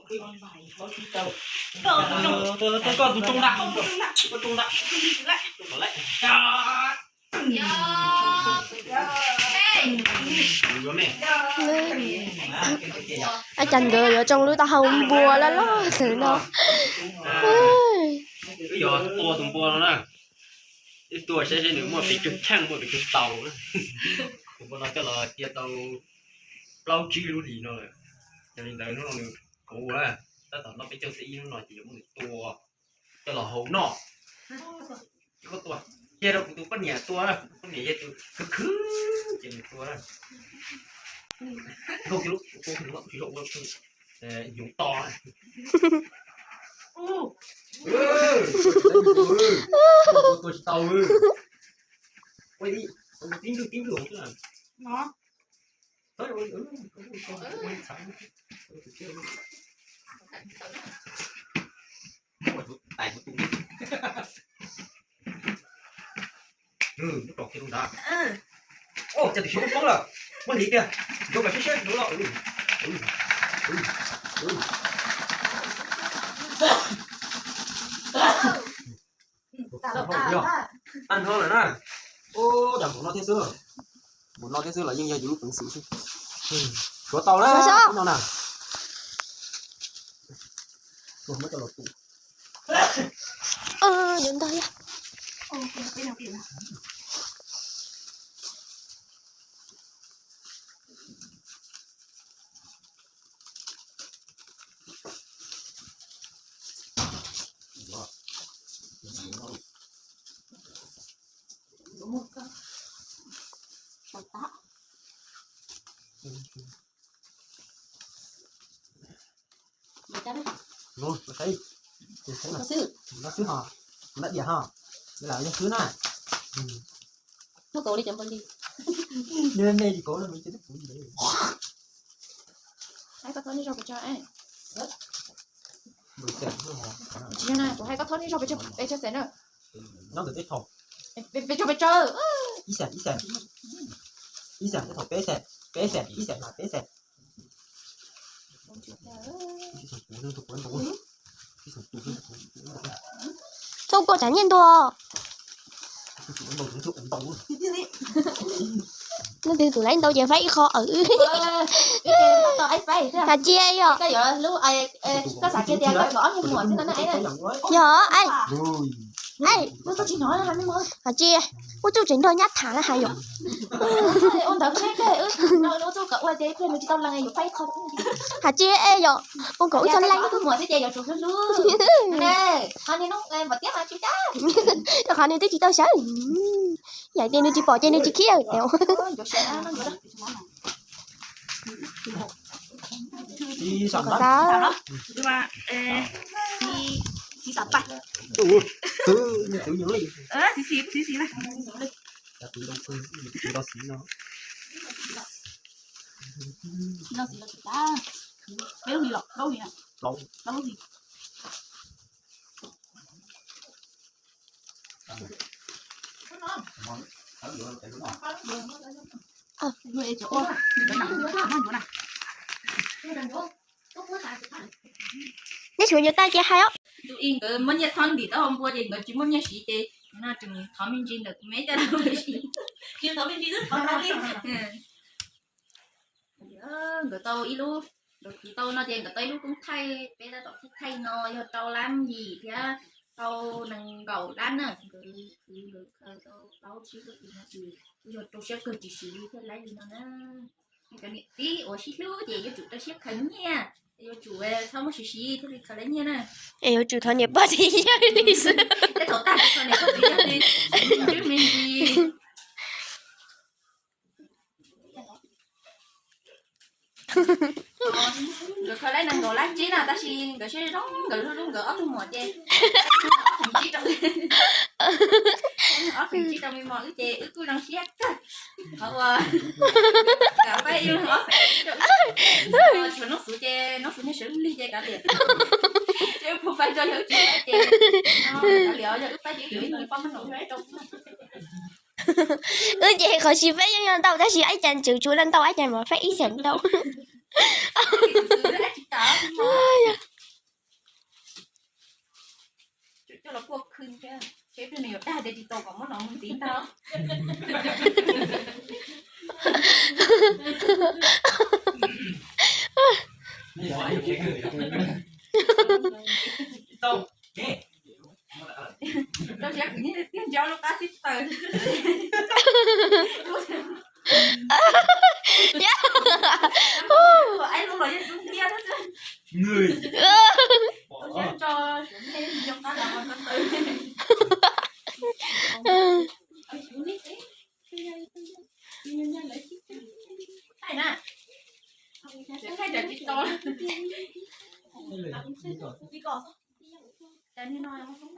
Ua cas nkawd yuav tsoo lub taub hau npua loj loj ntawm no. Wb yog tua tus npua no na, wb tua saib seb nws muaj pes tsawg cheej, muaj pes tsawg taus na. Tus npua no coj los cia tau plaub tsib lub hlis no lawm. Yog li ntawd hnub no nws kuv na, tab tom noj peb caug xib ib hnub no ces yuav muab nws tua coj los hau noj. Cia rau kuv tus poj niam tua, kuv tus poj niam yog tus khwv khwv ces nws tua na. Nkauj kiag lub, tua tsis zaum ua hnyuv to. Tua tsis tau. Ua li, tib ntwg tib ntwg xwb na. Tais tus tus. Lub rau kiag lub ntawd. Ua cas tus xyov poob lawm. Muab hliv tiag, nrau mas siab siab nrau los. Tag nrho lawm na. Ua cas npaum no thiab xwb, npaum no thiab xwb los yeej yog yus lub peev xwm xwb. Suav tau na, no na. Muab coj los tus. Yuav ntog thiab. Mus saib, mus saib no xwb ho, mus nab diam ho, lam yog xwb na. Muab kaus li cov npau li. Me me li kaus no me cov tub kuv li. Hais koj thob nej zog pes tsawg es. Tsis yog na, kuv hais koj thob nej zog pes tsawg, pes tsawg xees na. Pes tsawg, pes tsawg. Ib xees, ib xees. Ib xees, peb xees, peb xees, ib xees mas peb xees. Txhob kua tsav nyiaj ntua. Leej twg tus laiv ntau ces faib ib qho awm. Has tsis yog. Yog, has tsis, ua txuj tseem nrog nyab tham na has yom. Has tsis e yom, ua kom wb txhob leej. Rau qhov nws twb tsis tau sawv. Yam tias nws tsis pom ces nws tsis khiav. Neb tshuav nyuam tag ces hais os. Tus ib nkawd muab nyiaj thob ntim taub hau npua ces nkawd tsis muaj nyiaj siv ces no tseem thov me ntsis ntawm kuv me coj los siv. Nkawd tau ib lub, nkawd tau no ces nkawd tau ib lub koob thaij, peb tab tom thaij no yog rau lab yim thiab tau nees nkaum lab na. Nkawd khwv nkawd khaws tau plaub tsib lub no ces yog rau siab kawg tsis siv li thiaj laib li no na. Cov niam txiv uas sib hlub ces yuav tsum rau siab khaws nyiaj, yuav tsum txhob muab siv siv thiaj li khaws laib nyiaj na. Es yuav tsum thov niam pog thiab yawg li xwb. Thaum tag khaws niam pog thiab yawg li, ntswb me ntsis. Nkawd khaws laib nees nkaum lab tsib na tab sis nkawd siab zoo, nkawd hlub hlub nkawd ob tug muam ces ob feem tsib rau me mos wb ces wb kuj zoo siab kawg. Qhov uas faib ib ob feem tsib rau wb, tshuav noob xuv ces noob xuv niag sawv lig ces kav liam. Ces wb pub faib rau yog wb tsis faib ces kav liam, yog wb faib ces wb yuav ib poj mab num rau. Wb ces qhov tsis faib yeej yog ntau tab sis ib cas tseem tshuav ntau ib cas mas faib ib xeem ntau. Tsis tau kom muab no mus ntxiv ntag. Rau siab khwv nyiaj tiag nco lub qab xib taws. Aib lub los yeej xub ntiag xwb. Rau siab tso, suav nyiaj nco qab los ko taws. Thaij na, thaij cov tsis tau. Cov no